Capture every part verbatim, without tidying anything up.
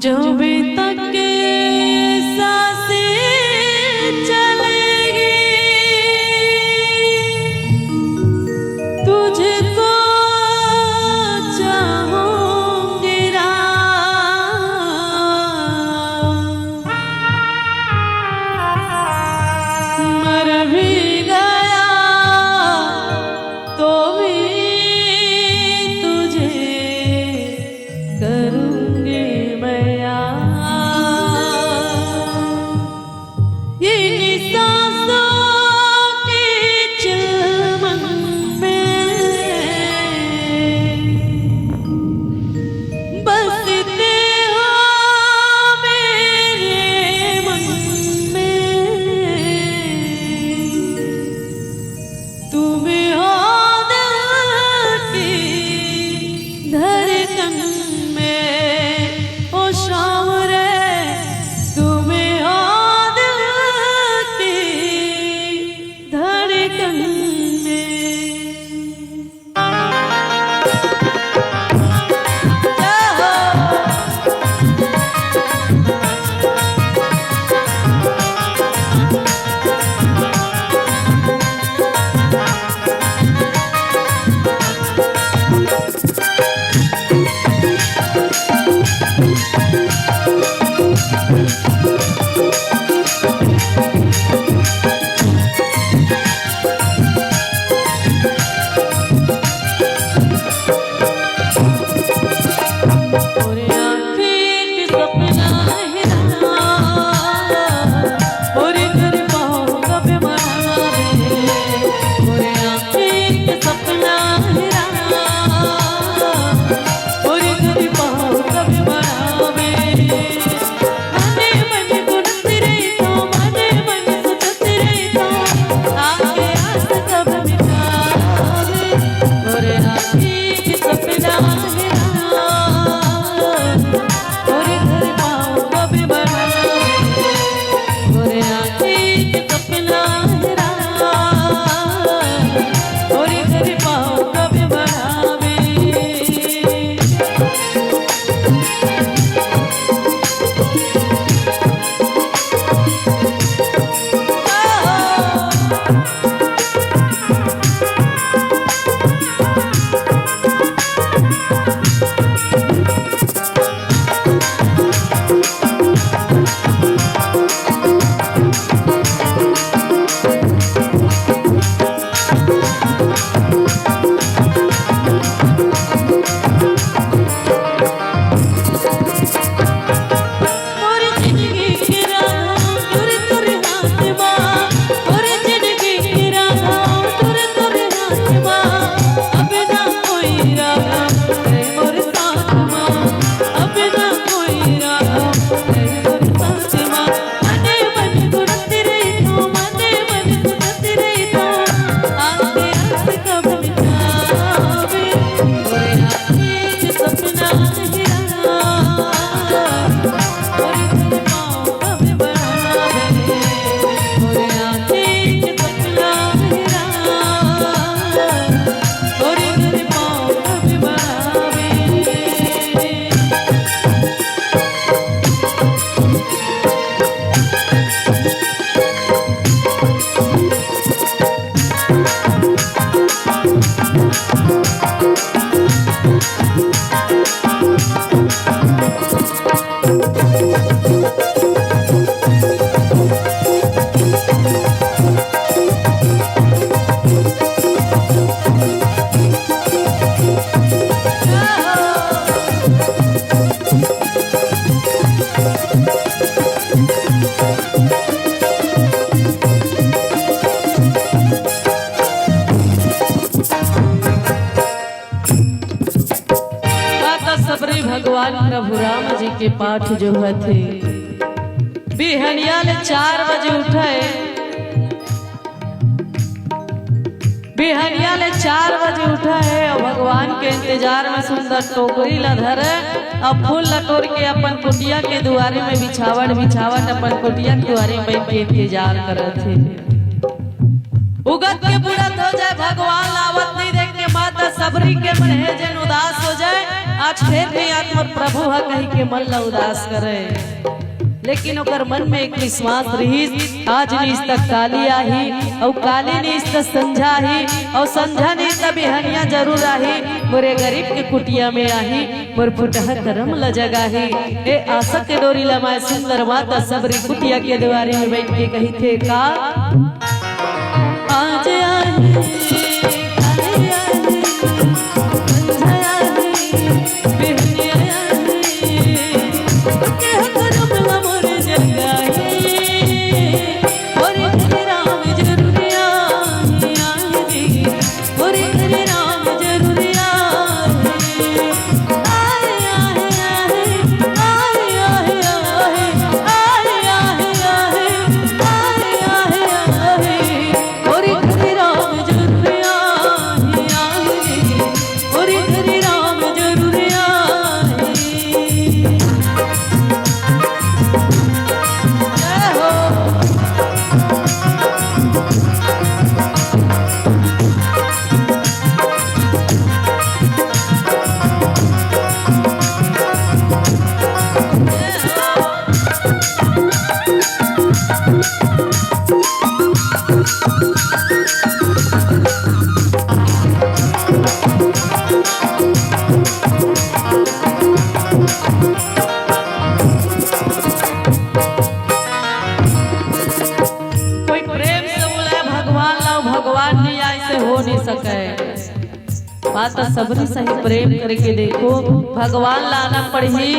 जब तक सांसें चलेगी, तुझको चाहूंगी राम। मर भी गया तो भी तुझे करूंगी मैं याद। इन सांसों की चिलमन में बसते हो मेरे मन में। तुम हो दिल की धड़कन में, ओ सांवरे, तुम हो दिल की धड़कन में। माता सबरी भगवान प्रभु राम जी के पाठ जो हथे, बिहनिया ले चार बजे उठे, बिहनिया ले चार बजे उठे हे अउ भगवान के इंतजार में सुंदर टोकरी ला धरे अउ फूल ला टोर के अपन कुटिया के दुआरे में बिछावत बिछावत अपन कुटिया के दुआरे में बइठ के इंतजार करत हे। उगत के बुड़त हो जाए, भगवान ला आवत नहीं देख के माता सबरी के मन हे जेन उदास हो जाए। आज फेर नइ आत मोर प्रभु ह कहि के मन ला उदास करे। लेकिन ओकर मन में एक विश्वास रहिस, आज नइ त काली आही, अउ काली नइ त संझा आही, अउ संझा नइ त बिहनिया जरूर आही, मोरे गरीब के कुटिया में आही, मोर फुटहा करम ल जगाही। ए आशा के डोरी ल माय सुंदर माता सबरी कुटिया के दुवारी में बइठ के कहिथे का? आज आही, काली आही, संझा आही, बिहनिया आही, के करम ल मोर जगाही। मोरे घर राम जरूर आही, आही रे। मोरे घर राम जरूर आही। आही, आही, आही। मोरे घर राम जरूर आही, आही रे। मोरे घर राम जरूर आही। जय हो। कोई प्रेम से बोले भगवान ला, भगवान नइ आय, अइसे हो नइ सके। माता सबरी सही प्रेम करके देखो, भगवान ला आना पड़ही।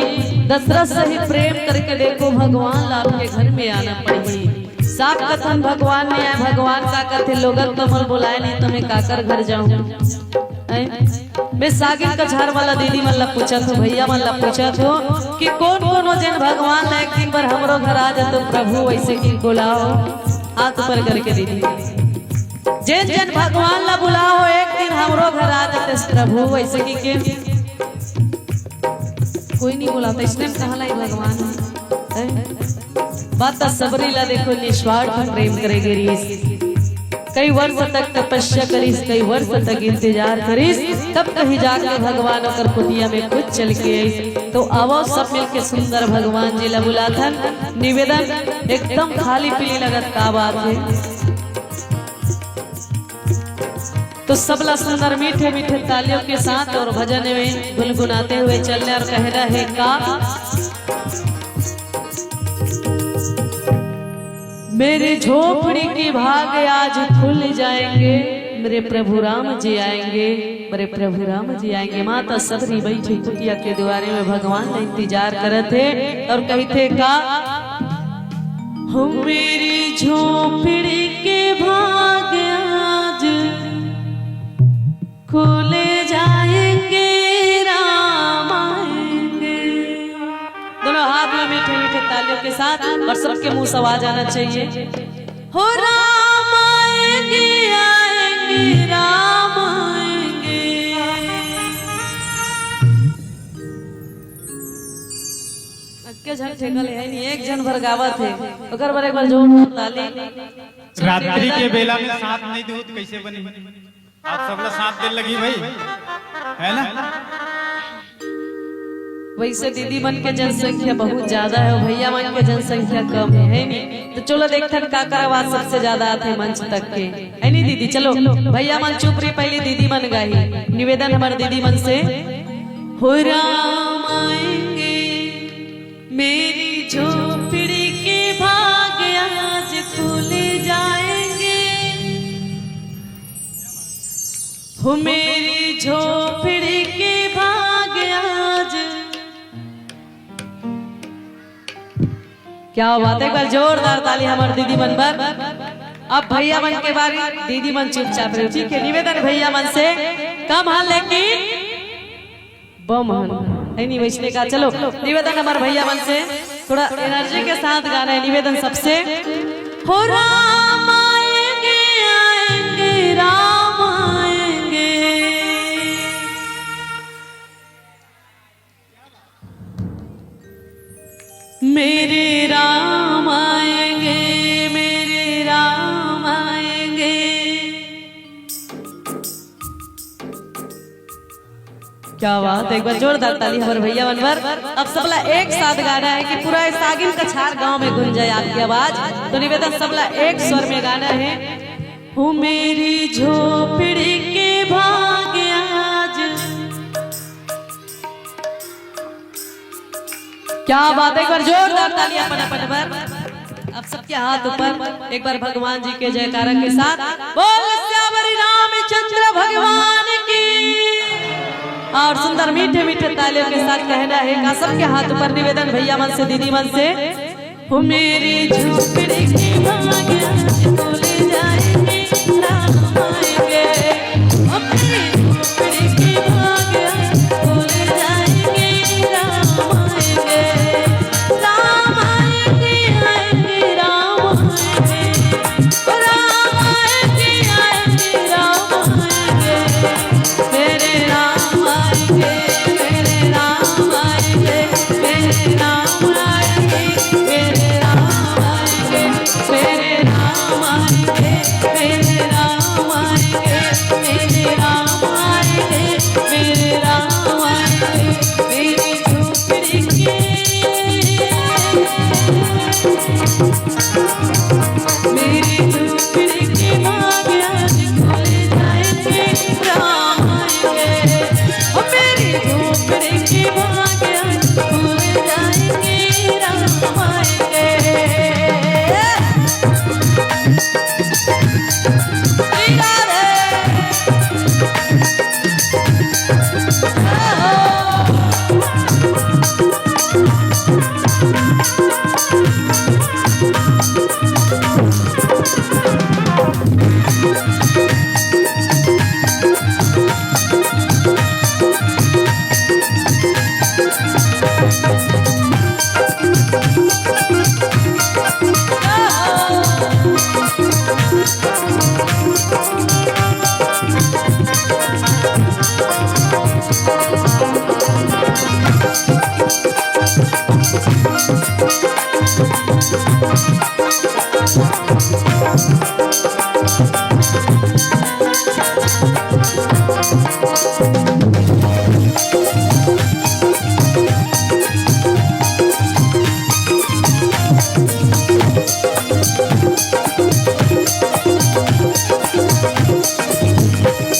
दशरथ सही प्रेम करके देखो, भगवान ला आपके घर में आना पड़ही। साफ कथन भगवान नइ आय, भगवान का कथे, लोगन तो मोला बुलाय नइ, त मैं काकर घर जाहूं? हैं? मैं सागिन कछार वाला दीदी मन ला पूछत हों, भइया मन ला पूछत हों कि कोन कोन ओ जेन भगवान ला एक दिन बर हमरो घर आ जातो प्रभु, वइसे कि बुलाव, हाथ ऊपर करके दीदी। जेन जेन भगवान ला बुलाव, एक दिन हमरो घर आ जाते प्रभु, वइसे कि के कोई नइ बुलावत, अइसने में कहाँ लाई भगवान हे? माता सबरी ला देखो, निस्वार्थ प्रेम करे गे रिहिस। कई वर्ष तक तपस्या करिस, कई वर्ष तक इंतजार करिस, तब कहीं जाके भगवान ओकर कुटिया में खुद चल के आइस। तो आवव, सब मिलके सुंदर भगवान जी ला बुलाथन। निवेदन, एकदम खाली पीली लगत का बात हे। तो सबला सुंदर मीठे मीठे तालियों के साथ और भजन में गुनगुनाते हुए चलना और कहना हे का? मेरे झोपड़ी के भाग आज खुल जाएंगे, मेरे प्रभु राम जी आएंगे, मेरे प्रभु राम जी आएंगे। माता सबरी बइठी कुटिया के दुवारी में भगवान ला इंतजार करत हे और कहिथे का? हो मेरी झोपड़ी के भाग आज खुल जाएंगे, राम आएंगे। दोनों हाथ में मीठे मीठे तालियों के साथ और सबके मुंह से आवाज आना चाहिए। हो राम आएंगे, आएंगे, राम आएंगे। अक्के झन ठेका ले हे नहीं, एक झन भर गावत हे, ओकर बर एक बार जोर ताली। रात्रि के बेला में साथ नहीं दू तो कैसे बनी? आप सब लोग साथ दे लगी भाई, है ना? वैसे दीदी मन के जनसंख्या बहुत ज्यादा है, भैया मन के जनसंख्या कम है, है नी? तो चलो देखथन काकर आवाज सबसे ज्यादा आथे मंच तक के, है नी दीदी? चलो भैया मन चुप रही, पहले दीदी मन गाही। निवेदन हमारे दीदी मन से, हो राम आएंगे, मेरी झोपड़ी के भाग आज खुल जाएंगे। हो मेरी झोपड़ी के भाग आज। क्या बात है, एक बार जोरदार ताली हमारे दीदी मन पर। अब भैया मन के बारी, दीदी मन चुपचाप रहे, ठीक है? निवेदन भैया मन से, कम हाल लेकिन बम हन, है नी? वैसने का चलो निवेदन हमारे भैया मन से, थोड़ा एनर्जी के साथ गाना है, निवेदन सबसे। हो राम आएंगे, आएंगे, राम आएंगे। मेरे राम आएंगे, मेरे राम आएंगे। क्या बात, एक बार जोरदार ताली हमर भैया मन बर। अब सबला एक साथ गाना हे कि पूरा ए सागिन कछार गांव में गूंजे आपके आवाज। तो निवेदन, सबला एक स्वर में गाना हे। हो मेरी झोपड़ी के भाग आज। क्या बात है, एक बार जोरदार ताली अपन अपन बर। अब सबके हाथ ऊपर, एक बार भगवान जी के जयकारा के साथ बोल सियावरी रामचंद्र भगवान की। और सुंदर मीठे मीठे तालियों के साथ कहना है का सबके हाथ ऊपर निवेदन भैया मन से, दीदी मन से। हो मेरी झोपड़ी की बाग आज खुल जाएगी, राम आएंगे। हो मेरी झोपड़ी की बाग आज खुल जाएगी, राम आएंगे। राम आएंगे, आएंगे, राम आएंगे। ओ राम आएंगे, आएंगे, राम आएंगे। मेरे राम आएंगे, मेरे राम आएंगे, मेरे राम आएंगे, मेरे राम आएंगे, मेरे राम आएंगे, मेरे राम आएंगे, मेरे राम आएंगे, मेरे राम आएंगे, मेरी झोपड़ी के। मेरी झोपड़ी के बाग आज खुल जाएंगे, राम आएंगे। ओ मेरी झोपड़ी के बाग आज खुल जाएंगे, राम आएंगे। श्री राधे।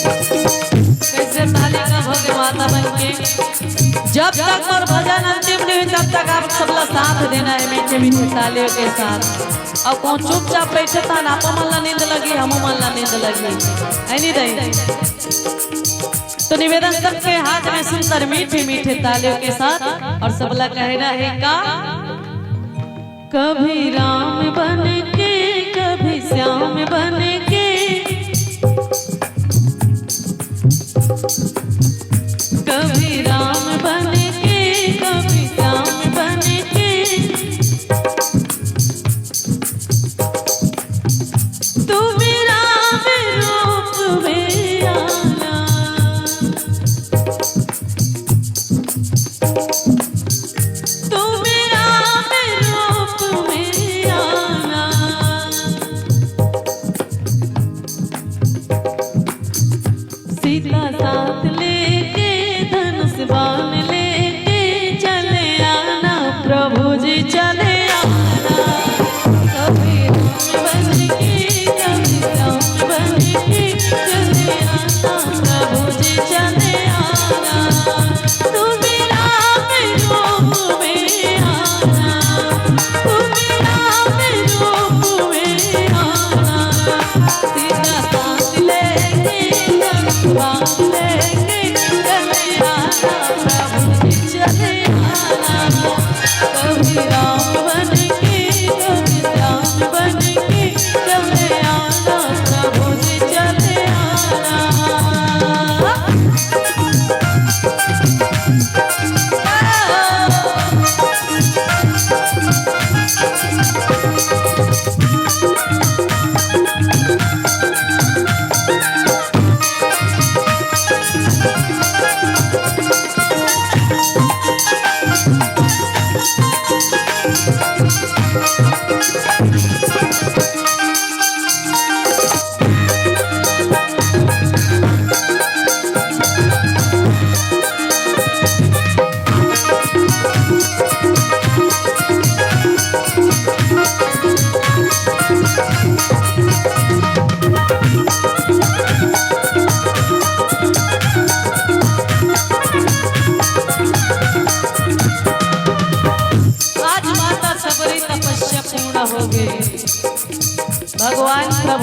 कैसे ताली का भोगे माता बन के। जब तक मोर भजन अंतिम नहीं, तब तक आप सबला साथ देना है मीठे मीठे तालियों के साथ। अउ कोन चुपचाप बैठे था ना, आप मन ला नींद लगी, हम मन ला नींद लगी, है नहीं दई? तो निवेदन, सबके हाथ में सुंदर मीठे मीठे तालियों के साथ, और सबला कहना है का, कभी राम बन के, कभी श्याम बन के, कभी राम बन के, कभी श्याम बन के, तू मेरा रूप में आना। तू मेरा रूप में आना। सीता साथ लेके, धनुष बाण लेके चले आना, प्रभु जी चले आना। कभी राम बन के, कभी राम बन के चले आना, प्रभु जी चले आना। तू मेरा रूप में आना, तू मेरा रूप में आना। सीता साथ लेके, धनुष बाण लेके चले आना, प्रभु जी चले आना। कभी राम बन के, कभी श्याम बन के चले आना, प्रभु जी चले आना।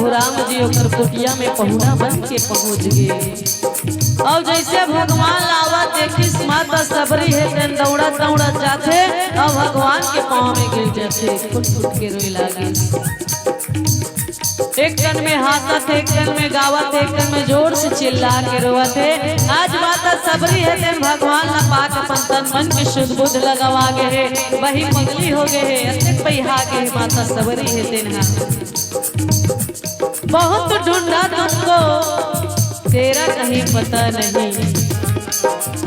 राम जी ओकर कुटिया में पहुना बन के पहुंच गे। अउ जइसे भगवान ला आवत देखिस, माता सबरी हे तेन दौड़त दौड़त जाथे अउ भगवान के पाँव में गिर जाथे, फुट फुट के रोए लागे। एक कन में हांसत हे, एक कन में गावत हे, एक कन में जोर से चिल्ला के रोवत हे। आज माता सबरी हे तेन भगवान ला पाके अपन तन मन के शुद्ध बुद्ध लगवा गे हे, वही पगली हो गे हे, अतेक बइहा गे हे माता सबरी हे तेन हा। बहुत ढूंढा तुमको, तेरा कहीं पता नहीं।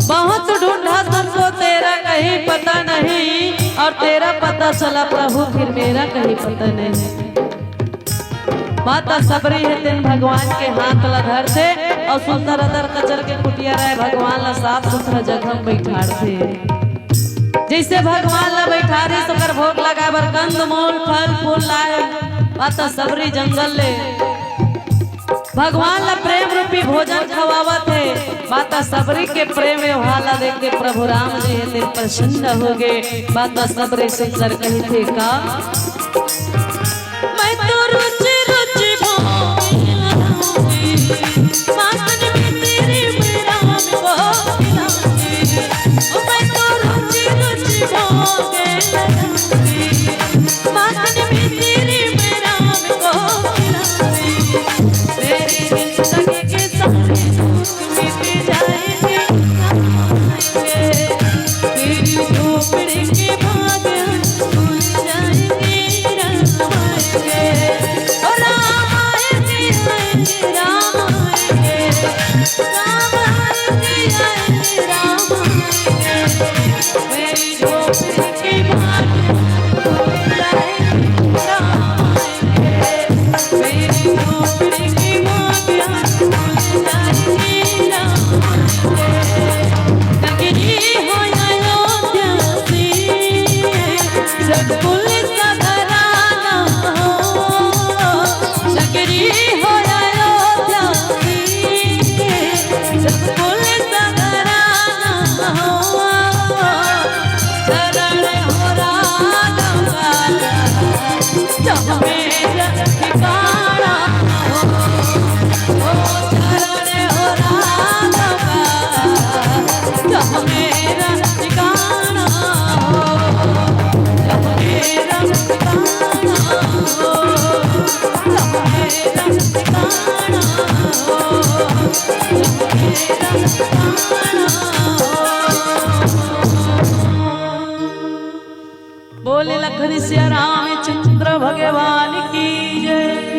बहुत ढूंढा तुमको, तेरा कहीं पता नहीं, और तेरा पता चला प्रभु, फिर मेरा कहीं पता नहीं। माता सबरी हे तेन भगवान के हाथ ला धरथे अउ सुंदर अदर कचर के कुटिया रहे, भगवान ला साफ सुथरा जगह में बइठारथे। जइसे भगवान ला बइठारिस, ओकर भोग लगाए बर कंद मूल, फल फूल लाए। माता सबरी जंगल ले भगवान ला प्रेम रूपी भोजन खवावत हे। माता सबरी के प्रेम व्यवहार ला देख के प्रभु राम जी हे तेन प्रसन्न हो गे। माता सबरी सुंदर कहिथे का, मैं तो रुचि रुचि भोग लूंगी, माखन में तेरे मैं राम को खिलाऊंगी। ओ मैं तो रुचि रुचि भोग लूंगी, माखन में तेरे मैं राम को खिलाऊंगी। मेरे जिंदगी के सारे दुख मिट जाएंगे, तेरी झोपड़ी के बाग खुल जाएंगे, राम आएंगे, ओ राम आएंगे, आएंगे, राम आएंगे, राम आएंगे, आएंगे, राम आएंगे। मेरी झोपड़ी के बाग खुल जाएंगे, राम आएंगे। बोले लखन सिया रामचंद्र भगवान की जय।